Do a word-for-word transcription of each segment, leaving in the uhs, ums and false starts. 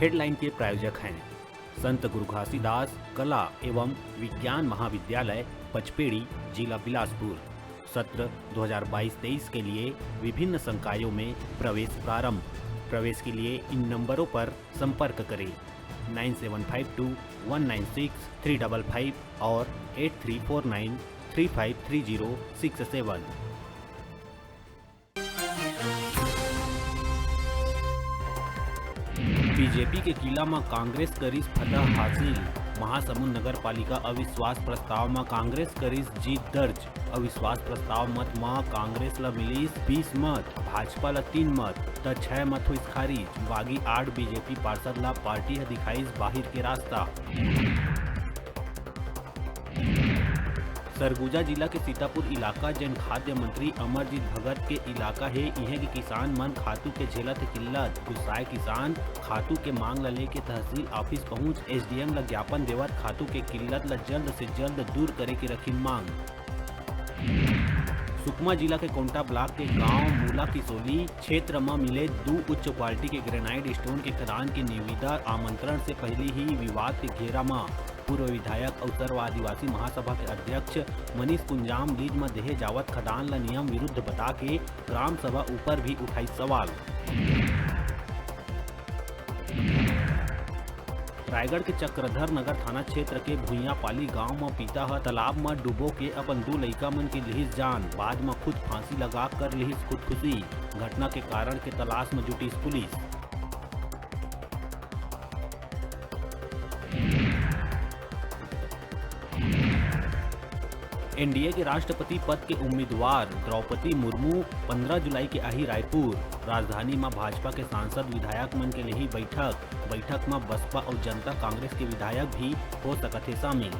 Headline के प्रायोजक हैं संत गुरु घासीदास कला एवं विज्ञान महाविद्यालय पचपेड़ी, जिला बिलासपुर। सत्र दो हज़ार बाईस तेईस के लिए विभिन्न संकायों में प्रवेश प्रारंभ। प्रवेश के लिए इन नंबरों पर संपर्क करें, nine seven five two one nine six three double five और eight three four nine three five three zero six seven. BJP के किला म कांग्रेस करिस फतह हासिल। महासमुंद नगर पालिका अविश्वास प्रस्ताव म कांग्रेस करिस जीत दर्ज। अविश्वास प्रस्ताव मत म कांग्रेस ल मिलिस बीस मत, भाजपा ल तीन मत, त छह मत होइस खारिज। बागी आठ बीजेपी पार्षद ल पार्टी ह दिखाइस बाहिर के रास्ता। सरगुजा जिला के सीतापुर इलाका, जेन खाद्य मंत्री अमरजीत भगत के इलाका हे, इहें के किसान मन खातू के झेलत हे किल्लत। गुस्साए किसान खातू के मांग ल लेके तहसील ऑफिस पहुंच एसडीएम ल ज्ञापन देवत खातू के किल्लत ल जल्द से जल्द दूर करे के रखिन मांग। सुकमा जिला के कोंटा ब्लॉक के गांव मूला किसोली क्षेत्र म मिले दू उच्च क्वालिटी के ग्रेनाइट स्टोन के खदान के निविदा आमंत्रण से पहिली ही विवाद के घेरा म। पूर्व विधायक अउ सर्व आदिवासी महासभा के अध्यक्ष मनीष कुंजाम लीज म देहे जावत खदान ल नियम विरुद्ध बता के ग्राम सभा ऊपर भी उठाई सवाल। रायगढ़ के चक्रधर नगर थाना क्षेत्र के भुइयापाली गांव म पिता ह तालाब म डूबो के अपन दू लइका मन के लिहिस जान, बाद म खुद फांसी लगा कर लिहिस खुदकुशी। घटना के कारण के तलाश म जुटिस पुलिस। एनडीए के राष्ट्रपति पद के उम्मीदवार द्रौपदी मुर्मू पंद्रह जुलाई के आही रायपुर। राजधानी म भाजपा के सांसद विधायक मन के लेही बैठक। बैठक म बसपा अउ जनता कांग्रेस के विधायक भी हो सकत हे शामिल।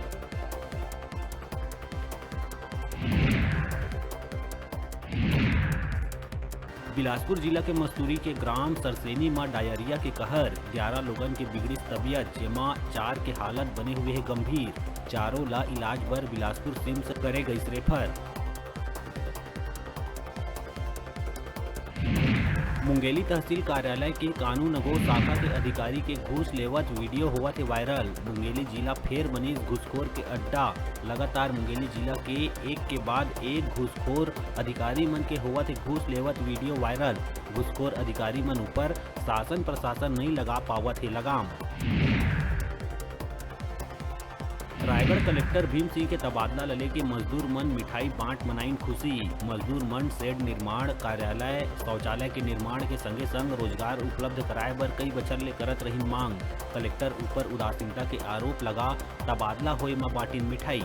बिलासपुर जिला के मस्तूरी के ग्राम सरसेनी म डायरिया के कहर, ग्यारह लोगन के बिगड़िस तबियत, जेमा चार के हालत बने हुए हे गंभीर। चारों ला इलाज बर बिलासपुर सिम्स करे गइस रेफर। मुंगेली तहसील कार्यालय के कानून अगो शाखा के अधिकारी के घूस लेवत वीडियो होवत हे वायरल। मुंगेली जिला फेर बनिस घूसखोर के अड्डा। लगातार मुंगेली जिला के एक के बाद एक घूसखोर अधिकारी मन के होवत हे घूस लेवत वीडियो वायरल। घूसखोर अधिकारी मन ऊपर शासन प्रशासन नइ लगा पावत हे लगाम। रायगढ़ कलेक्टर भीम सिंह के तबादला ल लेके मजदूर मन मिठाई बांट मनाइन खुशी। मजदूर मन शेड निर्माण, कार्यालय, शौचालय के निर्माण के संगे संग रोजगार उपलब्ध कराए बर कई बछर ले करत रहिन मांग। कलेक्टर ऊपर उदासीनता के आरोप लगा, तबादला होए म बांटिन मिठाई।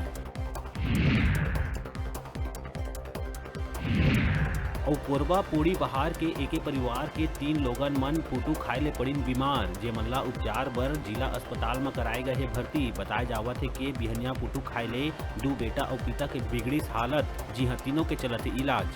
अउ कोरबा पोड़ी बहार के एके परिवार के तीन लोगन मन पुटू खाए ले पड़िन बीमार, जेमन ला उपचार बर जिला अस्पताल म कराए गए हे भर्ती। बताए जावत हे के बिहनिया पुटू खाए ले दू बेटा अउ पिता के बिगड़िस हालत, जिहां तीनों के चलत हे इलाज।